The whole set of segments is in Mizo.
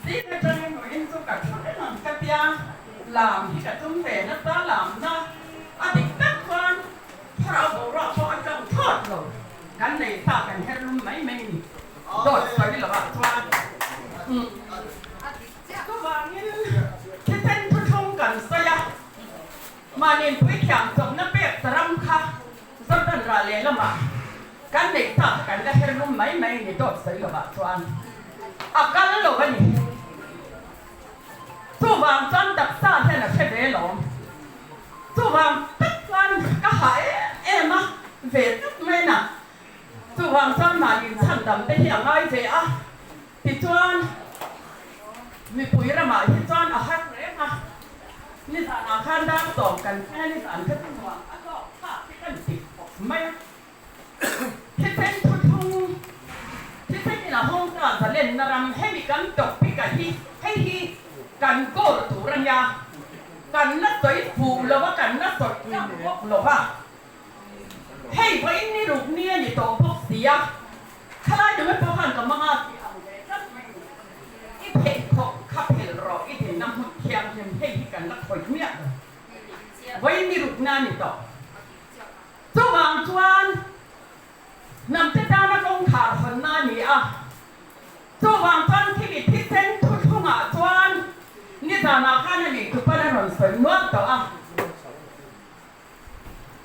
Zing atangin vawiin chu ka thu reng ang ka tia, lam hi ka tum ve nasa lamna a dik tak chuan thlarau boruak pawh a tang thlawt lo, kan nei sa kan her lum mai mai ni dawt sawi lovah chuan. Chuvangin thisen thuthlung kan sawi a, mahni puithiam chawpna pek saram kha Jordan rah lehlamah kan neih sa kha kan la her lum mai mai ni dawt sawi lovah chuan a kal lo a ni. Chuvang chuan taksa hian a hre ve lawm. Chuvang tak chuan ka hah em em a, ve tak mai na. Chuvang chuan mahni chhandam te hi a ngai ve a. Tichuan, mipui ramah hi chuan a har reng a, nizanah khan dar sawm kan thleng a, nizan kha chu nuam a hlawk thlak hi kan ti khawp mai a. Thisen thuthlung, thisen in a hawng ta zalenna ram, hemi kan topic a hi, hei hi kan goal tur a nia, kan la sawi fuh lo a, kan la sawi tak bawk lo a. Hei vawiin ni ruk ni a ni tawh bawk si a, Khalai deuh pawh khan ka manga tih ang ve tlat mai ni. I pheikhawk kha phel rawh, i dinna hmun thianghlim hei hi kan la khawih miah lo. Vawiin ni rukna a ni tawh. Chuvang chuan hnamte tana kawngkhar hawnna a ni a. Chuvang chuan khimi thisen thuthlungah chuan nizanah khan a neitupan a rawn sawi nual tawh a.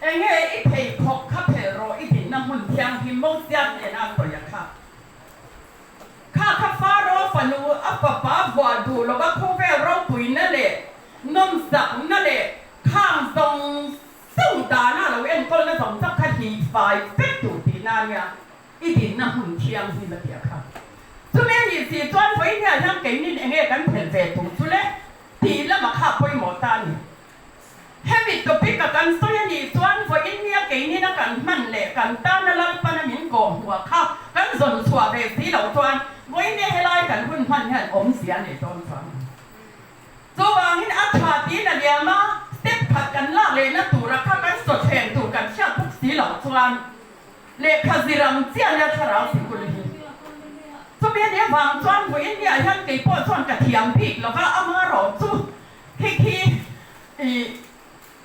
Enge i pheikhawk kha phel rawh i dinna hmun thianghlim Mosia hnena a sawi a kha. Kha kha Faro fanu a fapa vuah duh lova khawvel ropuina leh nawmsakna leh khang zawng zawng dana lo enkawlna zawng zawng kha hih fai vek tur tihna a nia i dinna hmun thianghlim a ti a kha. Chumi a nih si chuan vawiin hian keinin enge kan phel ve tur chu le tih lamah kha pawimawh ta a ni. Hemi topic a kan sawi a nih chuan vawiin nia keinin a kan hman leh kan tana Lalpana min kawh hmuh kha kan zawn chhuah ve si loh chuan vawiin nia helai kan hun hman hian awmzia a nei dawn chuang lo. Chuvangin a tha tiin a liam a, step khat kan lak lehna tura kha kan sawthleng tur kan hriat bawk si loh chuan lehkha zir ang chiah nia thlarau sikul hi. Chumi a nih avang chuan vawiin nia hian keipawh chuan ka thiam bik lova amarawh chu Khi khi i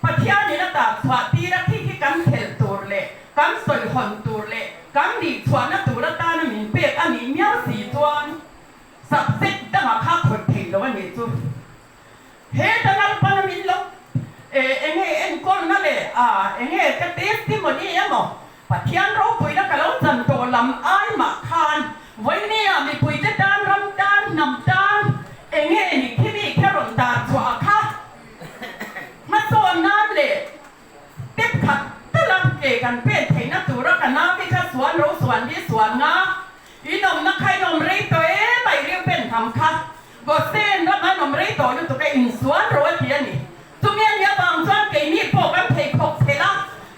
Pathianin a tak chhuah tir a, khi khi kan khelh tur leh kan sawi hawn tur leh kan nih chhuahna tur atana min pek a nih miau si chuan subject dangah kha khawih theih lo a nih chu. He ta Lalpana min lo e enge enkawlna leh a enge ka testimony emaw Pathian ropuina ka lo chan tawh lam ai mah khan vawinia mipuite tan ram tan hnam tan enge ni khi mi khe rawn dar chhuah a kha hmasawn nan leh step khat tala ke kan pen theihna tura ka nau hi kha suan ro suan hi suan nga inawmna kha inawm rei tawh em a i riu pen tham kha Gosen rama inawm rei tawh lutuk a insuan ro a ti a ni. Chumi a nih avang chuan keini pawh kan pheikhawk chhelh a,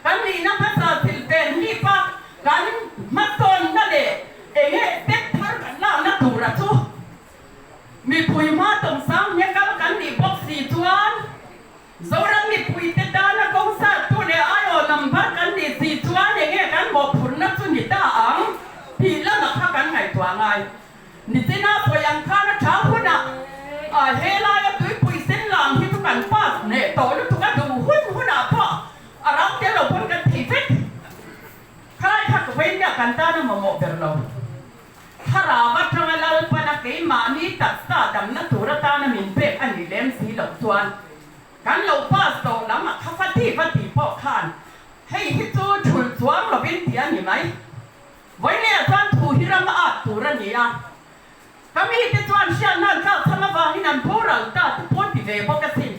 kan nihna hmasa thil pen hlip a, kan hmasawnna leh eng nge step thar kan lakna tura chu mipui hma tawngsang hne kal kan nih bawk si chuan Zoram mipuite tana kawngsattu leh aiawh number kan nih si chuan eng nge kan mawhphurhna chu ni ta ang tih lamah kha kan ngaihtuah ngai. Nichina sawi ang khan a tha hunah a helaia tuipui sen lam hi chu kan pass hneh tawh lutuk a duh hun hunah pawh a rang tel lo pawn kan thei vek. Khalai kha ka vawi nia kan tan a mamawh ber lo. Thlarau atanga Lalpana keimahni taksa damna tur atana min pek a nih lem si loh chuan kan lo pass tawh lam a kha fati fati pawh khan hei hi chu thul chuang lovin ti a ni mai. Vawinia chuan thu hi ram a at tur a ni a, ka mite chuan hriatna an tlak chham avangin an boral ta te pawn ti ve bawk asin.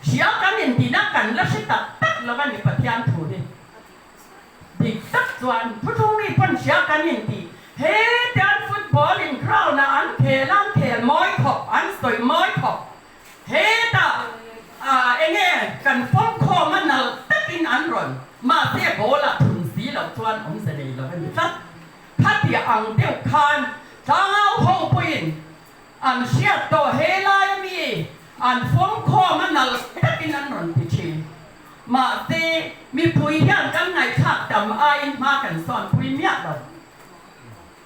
Hria kan intin a, kan la hre tak tak lo a ni Pathian thu hi. Dik tak chuan thuthlung mi pawn hria kan inti. He te an football in ground ah an khel a, an khel mawi khawp, an sawi mawi khawp. Hetah enge kan pawm khawm a nal takin an rawn mahse ball ah thun si loh chuan awmze nei lo a ni tlat. Khatia ang deuh khan tlangau ho pawhin an hriat tawh helai ami an fawm khawm a nal takin an rawn ti thin. Mahse mipui hian kan ngaihthlak tam aiin hma kan sawnpui miah lo.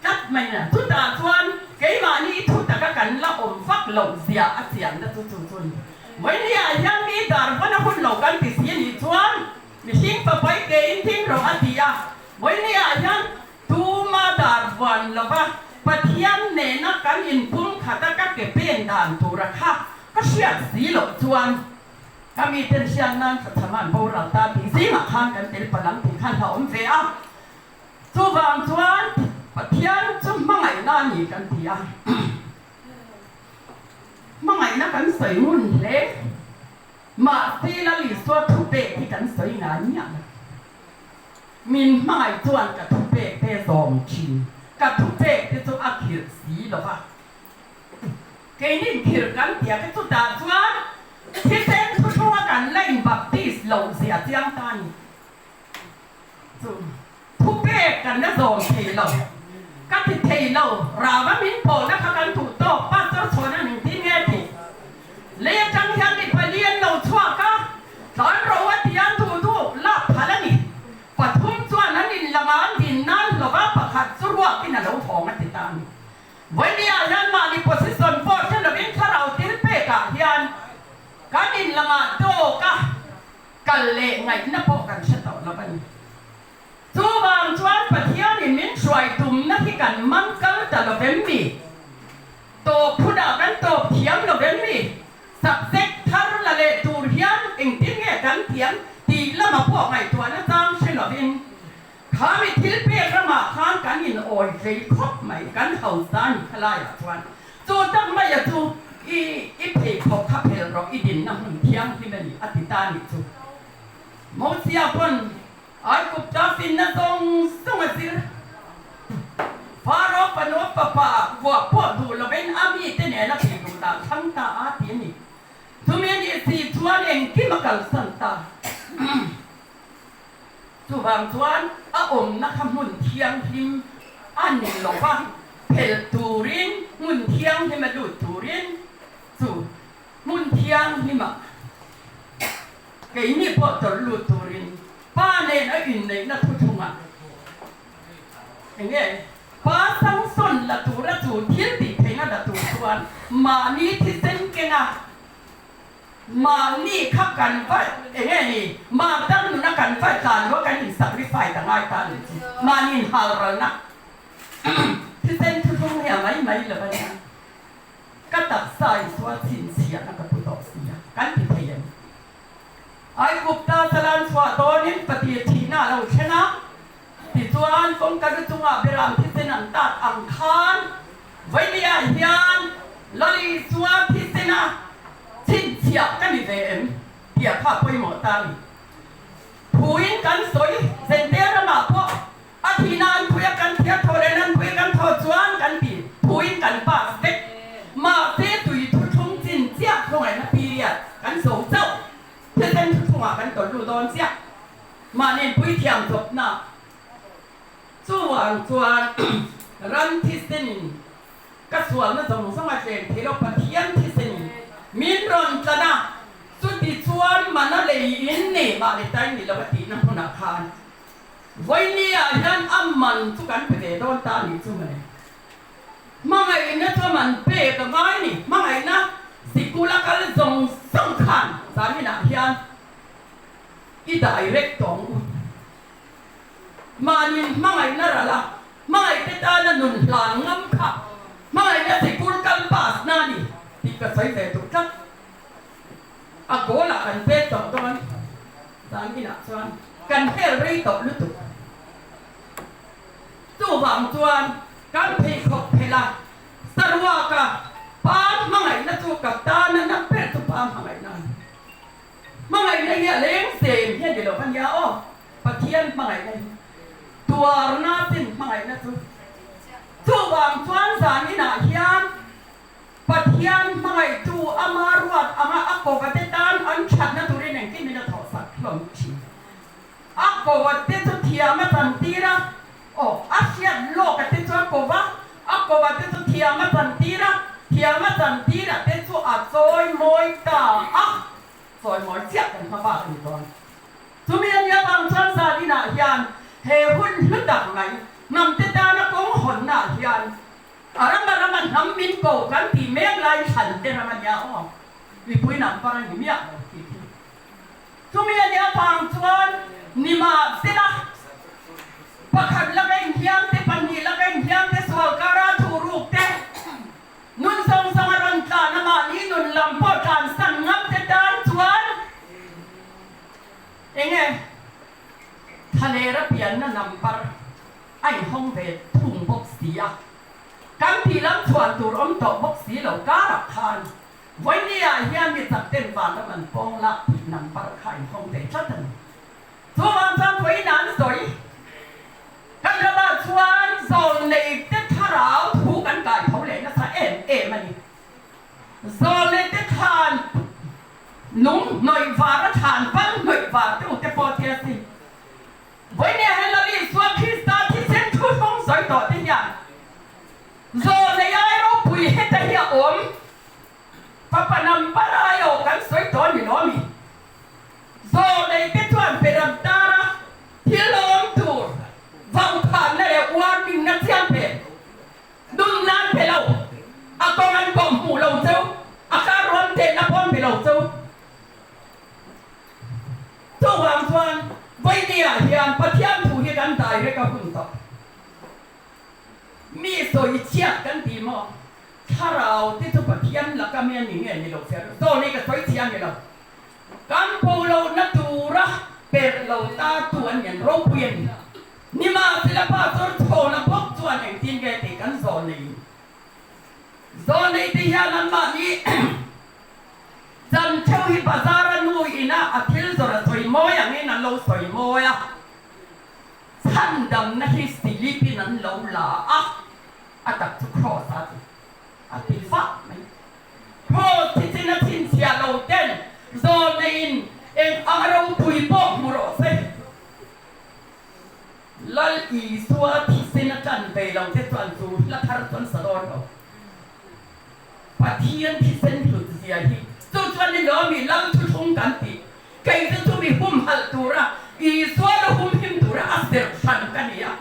Tlat mai a, chutah chuan keimahni thu taka kan la awm vak loh zia a chianna chu chu chu a ni. Vawinia hian mi dar vawn a hun lo kan ti si a nih chuan mihring papai ke in ding rawh a ti a. Vawinia hian tuma dar vuan lova Pathian nena kan inpumkhat a ka ke pen dan tura kha ka hriat si loh chuan ka miten hriat nan thlachham an boral ta tih zingah khan kan tel palh ang tih kha hlauhawm ve a. Chuvang chuan Pathian chu hmangaihna a ni kan ti a, hmangaihna kan sawi ngun hle. Mahse Lal Isua thupek hi kan sawi ngai miah lo. Min hmangaih chuan ka thupek te zawm thin, ka thupek te chu a khirh si lo va. Keinin khirh kan ti a, chutah chuan thisen thuthlunga kan la inbaptis loh zia chiang ta a ni. Chu thupek kan la zawm thei lo, ka ti thei lo, Rava min pawhna kha kan duh tawk, Pastor chhuahna min ti nge tih. Lei atang hian mi pali an lo chhuak a, tlan ro a ti an duh duh lak phal a ni. Pathum chuan an in lama an din nan hlawva pakhat chu ruakin a lo hawng a ti ta a ni. Vawinia hian mahni position pawh hre lovin thlarau thil pekah hian kan in lamah tawk a, Kal leh ngaihna pawh kan hre tawh lo a ni. Chuvang chuan Pathianin min hruai tumna hi kan man kal ta lo vem mi? Tawp hunah kan tawp thiam lo vem mi? Subject thar la leh tur hian engtin nge kan thiam tih lama pawh ngaihtuahna chang hre lovin kha mi thil pek ramah khan kan inawi hlei khawp mai, kan hausa ni khalaiah chuan. Chu tak maia chu i i pheikhawk kha phel rawh, i dinna hmun thianghlim a ni, a ti ta nih chu. Mosia pawn Aigupta finna zawng zawng a zir. Pharaoh fanu fapa vuah pawh duh lovin a mite nena phei duh dah thlang ta a ti a ni. Chumi a nih si chuan engkim a kalsan ta. Chuvang chuan a awmna kha hmun thianghlim a ni lo va, phel turin hmun thianghlim a lut turin chu hmun thianghlimah keini pawh tawlh lut turin Pa nen a inneihna thuthlungah enge Pa Samson la tura chu thil tih theihna la tur chuan mahni thisen kenga Mahni kha kan va eng nge ni, mah dang nuna kan va tlan lo kan in sacrifice a ngai ta nih chu. Mahni in hal ralna thisen thuthlung hi a mai mai lo a nia. Ka taksa in sual chhinchhiahna ka pu tawh si a, kan ti thei em? Aigupta salan chhuah dawnin patir thihna a lo thleng a, tichuan kawngka lu chungah beram thisen an tat ang khan Vailia hian Lal Isua thisena chhinchhiah ka ni ve em tih kha pawimawh ta a ni. Thuin kan sawi Zentel ramah pawh a thihna an pui a, kan thia thaw leh nan pui a kan thaw chuan kan ti thuin kan pass vek. Mahse tui thuthlung chin chiah khawngaihna period kan zo chauh. Thisen thuthlungah kan tawlh lut dawn chiah. Mahni puithiam chawpna Chuvang chuan ram thisenin ka sualna zawng zawng a tlem thei lo, Pathian thisenin min rawn tlan a, chuti chuan mana lei in nei mah le tai ni lo a tihna hmunah khan vawinia hian a man chu kan pe ve dawn ta a nih chu mawle. Hmangaihna chu a man pek a ngai ni, hmangaihna sikul a kal zawng zawng khan zaninah hian i direct tawng u. Mahni hmangaihna ral a, hmangaihte tana nun hlan ngam kha hmangaihna sikul kal pass na a ni tih ka sawi ve duh tlat. A goal ah kan pek tawh dawn zan inah chuan kan hel rei tawh lutuk. Chuvang chuan kan pheikhawk phelh a, saruaka pa hmangaihna chu ka tana na ber chu pa hmangaihna a ni. Hmangaihna hi a leng sem hi a ni lo a nia aw, Pathian hmangaihna hi tuarna chin hmangaihna chu. Chuvang chuan zan inah hian Pathian hmangaihtu ama ruat anga a kova te tan an thatna turin engkim in a thawhsak hlawm thin. A kova te chu thiam a chantir a, aw a hriat lawk a te chu a kova, a kova te chu thiam a chantir a, thiam a chantir a te chu a chawi mawi ta a, chawi mawi chiah kan hma bak a ni dawn. Chumi a nia vang chuan zan inah hian he hun hlu tak mai hnamte tana kawng hawnnaah hian a ram a rama. rama hnam min ko kan tih mek lai thlan te ram a nia aw. Mipui number a ni miah lo tih hi. Chumi a nia vang chuan nimahsela pakhat laka inhliam te, pahnih laka inhliam te, sual kara thuhruk te, nun zawng zawng a rawn tlan a mahni nun lam pawh tlansan ngam te tan chuan enge thalera pianna number a inhawng ve thung bawk si a, kan tih lam chhuan tur awm tawh bawk si lo karah khan Vawinia hian mi chak ten vanram an pawng lak tih number kha a inhawng ve tlat a ni. Chuvang chuan vawiin an sawi kan ramah chuan zawlnei te thlarau thu kan kai tho leh nasa em em a ni. Zawlnei te thlan lung hnawih var a thlan pal hnawih var deuh te pawh tia sin. Vawinia hian Lal Isua Krista thisen thu hlawng sawi tawh te hian Zawlnei ai ropui heta hi a awm. Papa number ai aw kan sawi tawh a ni lo ami? Zawlnei te chuan peram tara thil awm tur vaukhahna leh warning na chiang pe nun nan pe lo, a kawng an kawm hmuh lo cheu, a kar ruam tehna pawh an pe lo cheu. Chuvang chuan vawinia hian Pathian thu hi kan direct a hun tawh. Mi sawi chhiat kan ti maw? Thlarau te chu Pathian laka mi a ni nge ni lo fiah lo. Saw nei ka sawi chhia ni lo. Kan bo lohna tura perh lo ta tu an ngen ropui a ni. Nimahsela Pastor Chhawna bawk chuan engtin nge tih kan zaw nei. Zaw nei te hian anmahni chan theuh hi bazar a nu ina a thil zawrh a sawi mawi angin an lo sawi mawi a. Chhandamna hi silipin an lo la a, a tak chu Kraws a ti, a ti vah mai. Kraws thi chin a chhinchhiah lo ten zawlneiin eng ang ropui pawh hmu rawh se. Lal Isua thisen a tan ve lo te chuan chu hla thar chu an sa dawn lo. Pathian thisen hlut zia hi chu chuan ni lo mi Lal thuthlung kan tih Kei chu chumi humhalh tura Isua lu humhim tura a serh hran ka ni a.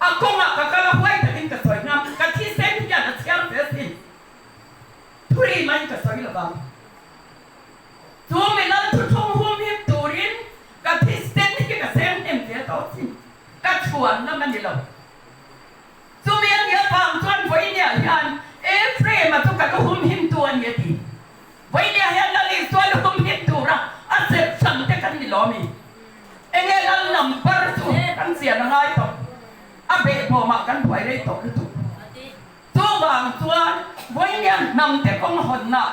A kawngah ka kal a, huai takin ka sawi ngam, ka thisen hian a chhiar fe asin. Thuri maiin ka sawi lovang. Chu mi lal thuthlung humhim turin ka thisen hi ka seng hnem ve tawh asin. Ka chhuan lam a ni lo. Chumi a nih avang chuan vawinia hian Ephraim-a chu ka lu humhimtu a ni a ti. Vawinia hian Lal Isua lu humhim tura a zep hran te kan ni lo ami? Enge Lal number chu kan chian a ngai tawh. A behbawmah kan buai rei tawh lutuk. Chuvang chuan vawinia hnam te kawng hawnna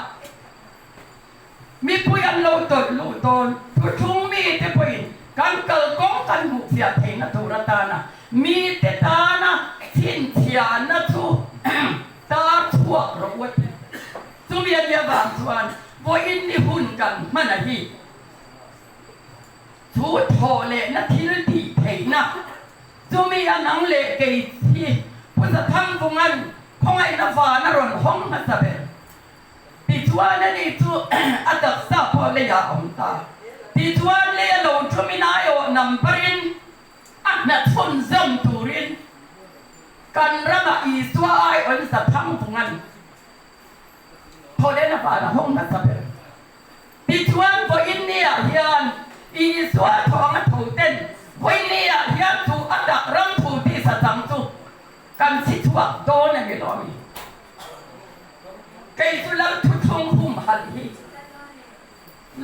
mipui an lo tawlh luh dawn thuthlung mite pawhin kan kalkawng kan hmuhfiah theihna tur atana mite tana chhinchhiahna chu tar chhuak rawh u a ti. Chumi a nia vang chuan vawiin ni hun kan hman a hi chu thawh lehna thil tih theihna chumi a nang leh kei hi Pu Zathangvunga'n khawngaihna van a rawn hawng hmasa ber. Tichuan ani chu a taksa pawh leiah a awm ta. Tichuan lei a lo thumin aiawh number-in a hna chhunzawm turin kan ramah Isua aiawhin Zathangvunga'n Thawhlehna van a hawng hmasa ber. Tichuan vawiin niah hian Isua thawng a tho ten vawiin niah hian chu a tak ram thu tisa chang chu kan chhi chhuak dawn a ni lo ami? Kei chu Lal thuthlung humhalh hi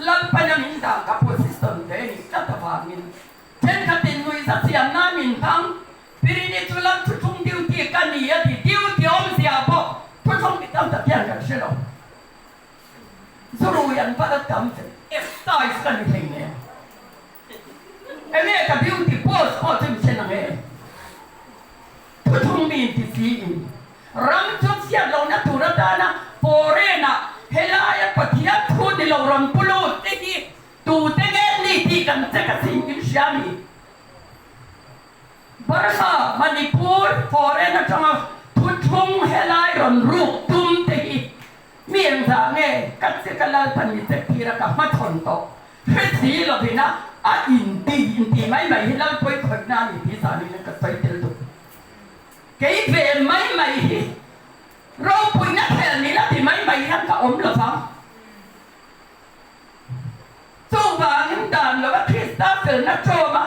Lalpana min dah ka position ve nih tlat avangin thenkhatin nuihza siam nan min hmang. Pirini chu lam thuthlung duty ka ni a ti, duty awmzia pawh thuthlung mi tam tak hian kan hre lo. Zurui an va la tam ve, excise ka ni thei nen. Enge ka duty post pawh chu in hre nang e. Thuthlung mi in ti si in ram chu chhiat lohna tur atana foreign ah helaia Pathian thu ni lo rawn pu lut te hi tute nge ni tih kan check a sin in hria a ni. Burma, Manipur, foreign atanga thuthlung helai rawn ruk tum te hi mi engzah nge ka che ka Lalpan mi chek tir a ka hmachhawn tawh hre si lovin a a inti inti mai mai hi Lalpawi khawihna a ni tih zanin ka sawi tel duh. Kei ve mai mai hi. Ropuina khel ni la ti mai mai hian ka awm lo vang. Chuvangin dan lova Krista felna ṭawma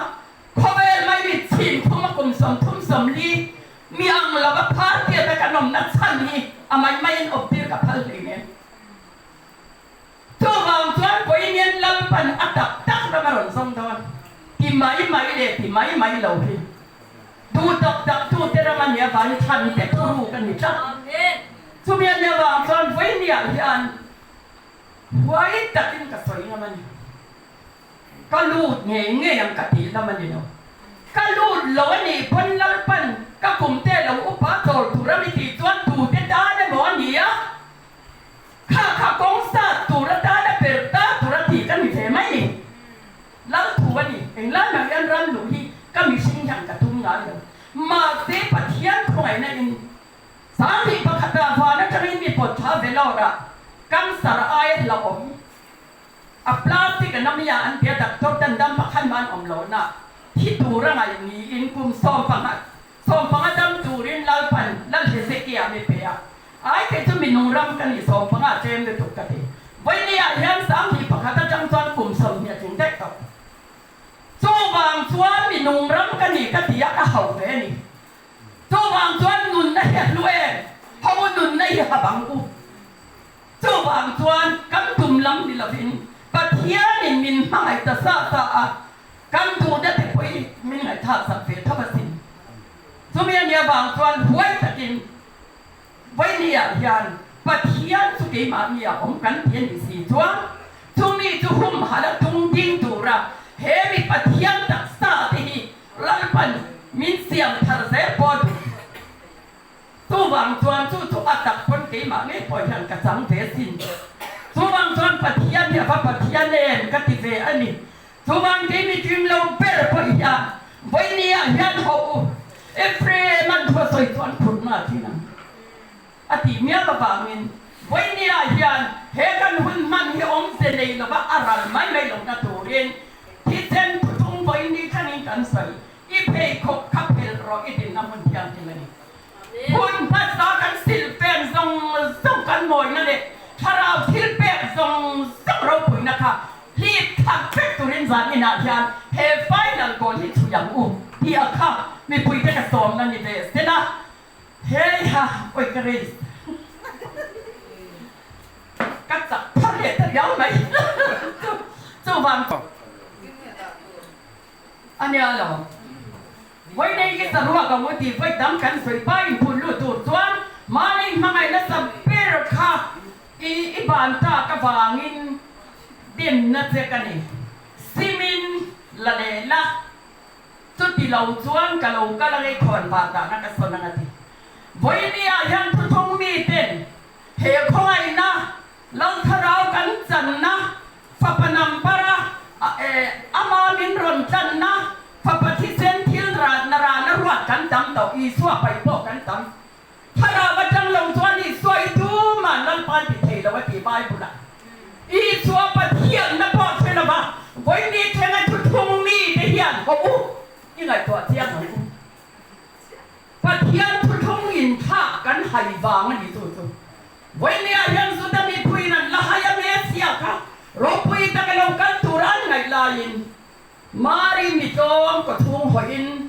khawvel mai mi chhin khuma kum 30, 40 mi ang lova phar tiata kan awmna chhan hi a mai maiin awptir ka phal hleinem. Chuvang chuan vawiin Lalpan a tak tak ram a rawn zawng dawn ti mai mai leh ti mai mai lo hi duh tak tak tute ram a nih avangin thlan te thuruk a ni tlat. Chumi a nih avang chuan vawiiniah hian huai takin ka sawi ngam a ni. Ka lut ngei ngei ang ka tih lam a ni lo. Ka lut lo a nih pawn Lalpan ka kumte lo upa chawl tur a mi tih chuan tute tan emaw a ni a, Kha kha kawng sat tur atan a per ta tur a tih ka ni ve mai ni. Lal thu a ni. Englai mah hian ram luh hi ka mihring hian ka tum ngai lo. Mahse Pathian khawngaihna in 21 ah van atangin mi pawt thla ve lawr ah cancer aia hlauhawm a plastic an awm i a an tia doctor ten dam pakhat mah an awm lo na thi tur a ngaih niin kum 15 15 dam turin Lalpan Lal Hezekiah mi pe a. Ai kei chu minung ram ka nih 15 tlem lutuk ka ti. Vawinia hian 21 atang chuan kum 20 a tling daih tawh. Chuvang chuan minung ram ka nih ka ti a ka hauh ve a ni. Chuvang chuan nunna hi a hlu em? Ho nunna hi ha bang u. Chuvang chuan kan tum lam ni lovin Pathianin min hmangaih ta sa sa a, kan duhna te pawh hi min ngaihthlak sak ve tho asin. Chumi a nih avang chuan huai takin Vawinia hian Pathian chu keimahni a awm kan ti a nih si chuan chumi chu humhal a tung ding tura he mi Pathian taksa te hi Lalpan min siam thar zel pawh a duh. Chuvang chuan chu chu a tak pawn keimah ngei pawh hian ka chang ve sin. Chuvang chuan Pathian hi a va Pathian em ka ti ve a ni. Chuvang kei mi tling lo ber pawh hian vawinia hian hawh u Ephraim an thu a sawi chuan phurhna a thin ang a tih mial avangin vawinia hian he kan hun hman hi awmze nei lova a ral mai mai lohna turin thisen thuthung vawini thlangin kan sawi i pheikhawk kha phelh rawh i dinna hmun thianghlim a ni. Hun hmasa kan silhfen zawng zawng kan mawina leh thlarau thil pek zawng zawng ropuina kha hlip thak vek turin zan inah hian he final goal hi chhui ang u tih a kha mipuite ka sawmna ni ve se la, hei ha awi ka race ka chak thar leh ta riau mai chuvang a nia lo. Vawi nei i saruak ang u tih vawi dang kan sawi pa inphun lut tur chuan mahni hmangaihna sa ber kha i i ban tak avangin dimna che ka ni. Simin la leh la, chuti lo chuan ka lo kal ang i khawn vah dahna ka sawn ang a ti. Vawinia hian thuthung miten he khawngaihna Laltharau kan channa Fapa number a ama min rawn tlanna Fapa thisen thil ratna rana ruat kan tam tawh, Isua paih pawh kan tam. Thlarau atang lo chuan Isua i tumah Lalpan ti thei lo a ti Bible ah. Isua Pathianna pawh hre lova vawiini thlenga thuthlung mite hian haw u i ngaihtuah chiang ang u. Pathian thuthlung inthlak kan hai vang a ni chu chu. Vawinia hian Juda mipuiin an la hai a Messiah kha ropui taka lo kal tura an ngaih laiin Mari mitlawm kawchhung hawiin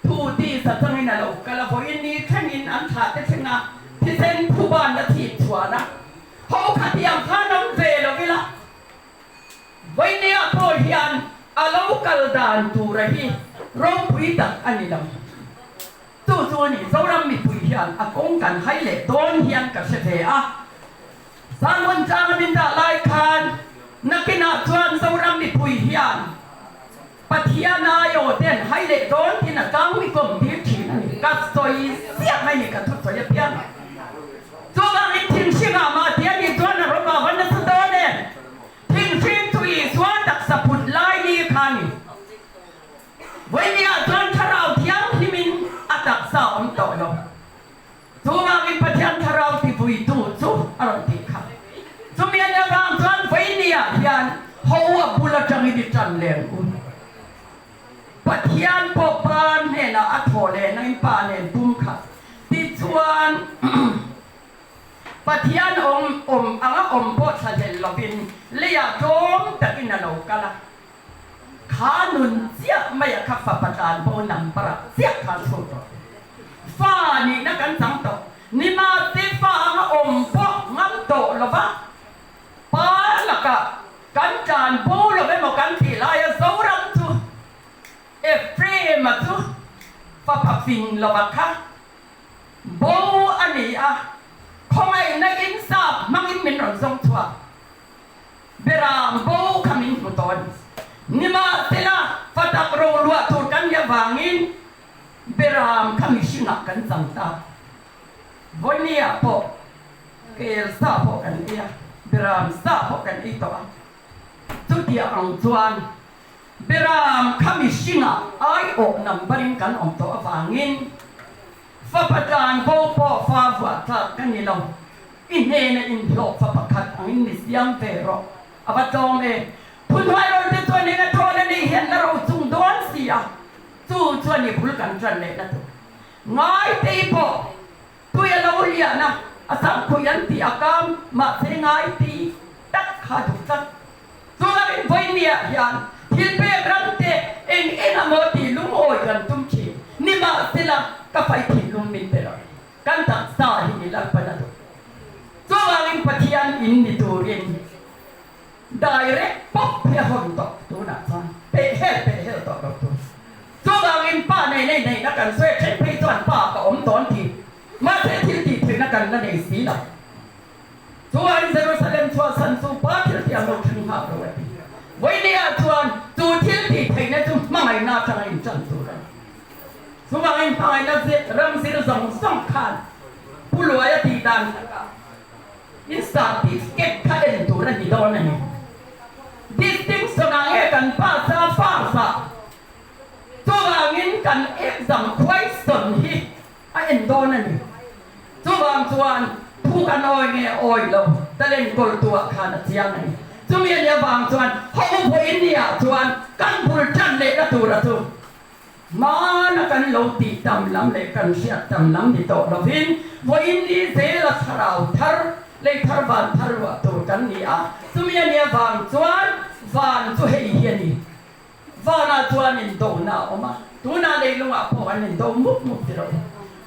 thu tisa changin a lo kal a, vawiin ni thlengin an thlah te thlenga thisen phuban a chhip chhuan a, ho khatiang khan awm ve lo ila Vawinia pawh hian a lo kal dan tura hi ropui tak a ni lo. Chu chu a ni, Zoram mipui hian a kawng kan hai leh dawn hian ka hre ve a. Sanghun tlanga min dah lai khan nakinah chuan Zoram mipui hian Pathian aiawh te an hai leh dawn tiin a tlang mi kawm tir thin a ni. Ka sawi ziah mai ni, ka thusawi apiang a. Chuvangin thinhringah mah ti a nih chuan a rawm a va nasa dawn em? Thinhring chu Isua taksa phut lai ni kha a ni. Vawinia chuan Thlarau Thianghlimin a taksa a awm tawh lo. Chuvangin Pathian Thlarau tivuitu chu a rawn tih kha. Chumi a nia vang chuan Vawinia hian ho a bul atangin i tan leng u. Pathian pawh Pa hnenah a thawh leh nain Pa nen pum khat. Tichuan. Pathian awm awm anga awm pawh thlahlel lovin leiah tlawm takin a lo kal a. Kha nun chiah maia kha fapa tlan bo number ah chiah khan chhut rawh. Fa nihna kan chang tawh. Nimahse fa anga awm pawh ngam tawh lova pa lakah kan tlan bo lo emaw kan tih laia Zoram chu Ephraim-a chu fapa fing lova kha bo a ni a, khawngaihna insap hmangin min rawn zawng chhuak. Beram bo kha min hmu tawn. Nimahsela, fatak ro luah tur kan nih avangin Beram kha mihringah kan chang ta. Vawinia pawh kel sa pawh kan ei a, Beram sa pawh kan ei tawh a. Chutiang ang chuan Beram kha mihringah aiawh number-in kan awm tawh avangin Fapa tlan bo pawh fa vuah tlak ka ni lo. I hnena inhlawh fa pakhat angin mi siam ve rawh. A va tlawm e. Phunhnuai rawn te chuan eng a thawn a nih hian la ro chung dawn si a, chu chuan i bul kan ṭan leh na tur. Ngaitei pawh tui a lo lian a, a sangpui an tih a kam, mahse ngaitei tak kha duh tlat. Chuvangin vawinia hian thil pek ram te eng eng a maw tih lungawi kan tum thin. Nimahsela, ka fai thinlung min pe lo. Kan taksa hi ni Lalpan a duh. Chuvangin Pathian in ni turin direct pawp hi a hawn tawh tunah chuan peh hel peh hel tawh lo tur. Chuvangin pa nei nei neihna kan sawi a then phei chuan pa ka awm dawn tih mahse thil tih theihna kan la nei si lo. Chuan Jerusalem chhuahsan chu Pa thil thiam lo thleng nghak lo a ti. Vawinia chuan chu thil tih theihna chu hmangaihna atanga inṭan tur a ni. Chuvangin hmangaihna ram zir zawng zawng khan Pu Luaia tih dan takah in certificate kha en tur a ni dawn a ni. Distinction ah nge kan pass a, pass ah. Chuvangin kan exam question hi a en dawn a ni. Chuvang chuan thu kan awi nge awi lo talent kawltuah khan a chiang a ni. Chumi a nih avang chuan ho vawiin niah chuan kan bul tan lehna tura chu hmana kan lo tih tam lam leh kan hriat tam lam ni tawh lovin vawiin ni zela thlarau thar lei thar van thar luah tur kan ni a. Chumi a nih avang chuan van chu hei hi a ni. Vanah chuan indona a awm a, tunah leilungah pawh an indo mup mup ti lo.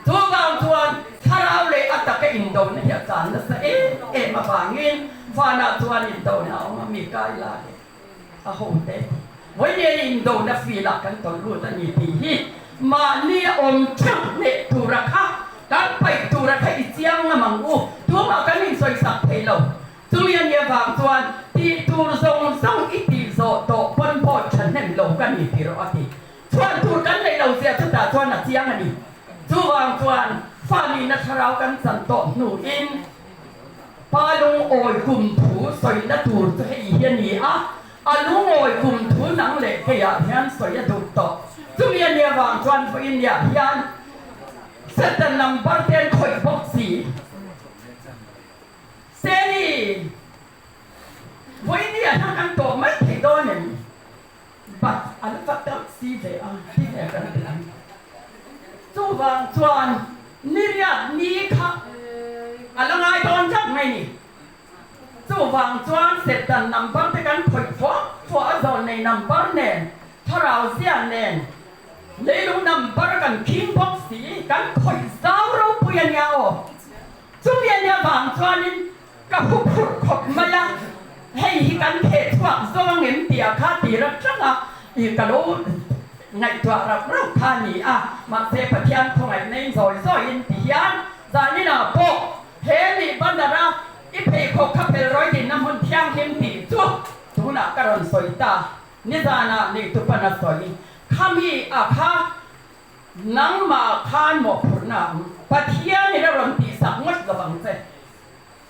Chuvang chuan thlarau leh a taka indona hi a tlan nasa em em avangin vanah chuan indona a awm a, mi kai la leh a ho te ti. Vawiin indona field-ah kan tawlh lut a ni tih hi mahni awm theuh hneh tura kha kan paih tura kha i chiang ngam ang u, tumah kan insawisak thei lo. Chumi a nih avang chuan tih tur zawng zawng i tih zawh tawh pawn pawh thahnem lo ka ni tih rawh a ti. Chhuan tur kan neih lo zia chutah chuan a chiang a ni. Chuvang chuan fa nihna thlarau kan chan tawh hnuin pa lungawi kum thu sawina tur chu hei hi a ni a, a lungawi kum thu nang leh keiah hian sawi a duh tawh. Chumi a nih avang chuan vawiin niah hian Satan number te an khawih bawk si. Seni, Vawiin ah hian kan tawh mai thei dawn em? But a la fak deuh si ve a, ti ve kan ti ang. Chuvang chuan niriat ni kha a la ngai dawn tlat mai ni. Chuvang chuan Satan number te kan khawih fuah fuah a zawn nei number nen, thlarau zia nen, leilung number kan khing bawk si, kan khawih zau ropui a nia aw. Chumi a nia vang chuanin ka hu phurh khawp mai a, hei hi kan theh chhuak zo ang em tia kha tir atanga i ka lo ngaihtuah rauh rauh kha a ni a, mahse Pathian khawngaihna in zawi zawiin ti hian zaninah pawh he nih banner a i pheikhawk kha phel rawi dinna hmun thianghlim tih chu tunah ka rawn sawi ta, nizanah neihtupan a sawi khami a kha. Nangmah khan mawhphurhna ang Pathianin a rawn tihsak ngawt lo ang che.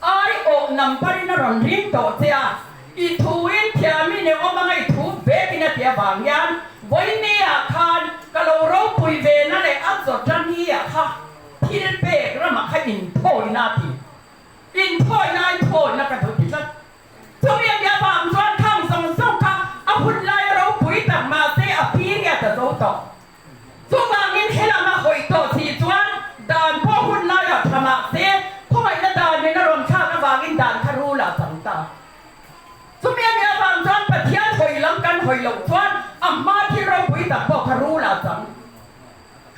Aiawh number-in a rawn ring tawh che a, i thuin thiamin i awm anga i thu vekin a ti avang hian vawinia khan ka lo ropui ve na leh a zawtani-ah kha thil pek ramah kha inthawina a ti. Inthawina inthawina ka duh ti tlat. Chumi a nia vang chuan khang zawng zawng kha a hun laia ropui tak mahse a period a zo tawh. Chuvangin helama hawi tawh si chuan dan pawh hun laiah tha mahse khawngaihna danin a rawn avangin dan kha rul ah chang ta. Chumi a nih avang chuan Pathian hawi lam kan hawi loh chuan a hma thil ropui tak pawh kha rul ah chang.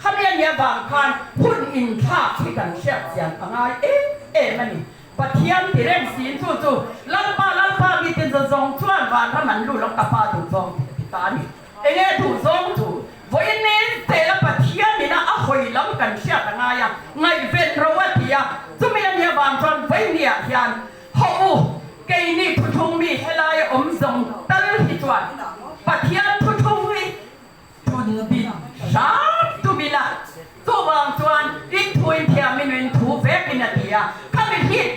Khami a nih avang khan hun inthlak hi kan hriat chian a ngai em em a ni. Pathian ti reng siin chu chu Lalpa Lalpa mi tin zawng zawng chuan vanram an lut ang ka pa duhzawng tih a ti ta a ni. Enge duhzawng chu vawiin ni tela Pathian ina a hawi lam kan hriat a ngai a, ngaihven ro a ti a, chumi a nih avang chuan vawiin ah hian Hawh u, keini thuthlung mi helaia awm zawng tal hi chuan Pathian thuthlung hi tun bik hram tum ila. Chuvang chuan in thu in thiam in in thu vek in a ti a, khami hit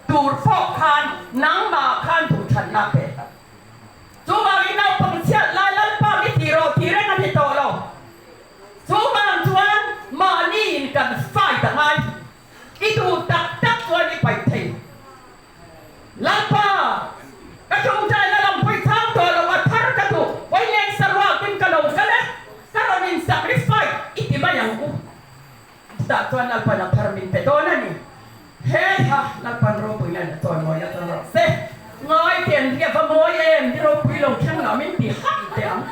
tur pawh khan nangmah khan duhthanna pe. Chuvangin naupang chhiat lai Lalpa mi tih rawh tih reng a ni tawh lo. Chuvang chuan mahni in kan fight a ngai. I duh tak tak chuan i paih thei. Lalpa, ka tawngtaina lam pawh i chhang tawh lo, a thar ka duh, Vawilen saruakin ka lo kal e, ka rawn in sacrifice i ti mai ang u. Chutah chuan Lalpan a thar min pe dawn a ni. He ha, Lalpan ropuina leh chawimawi a chang rawh se. Ngai te an ria va mawi em, ni ropui lo thleng lah min ti hak teh ang.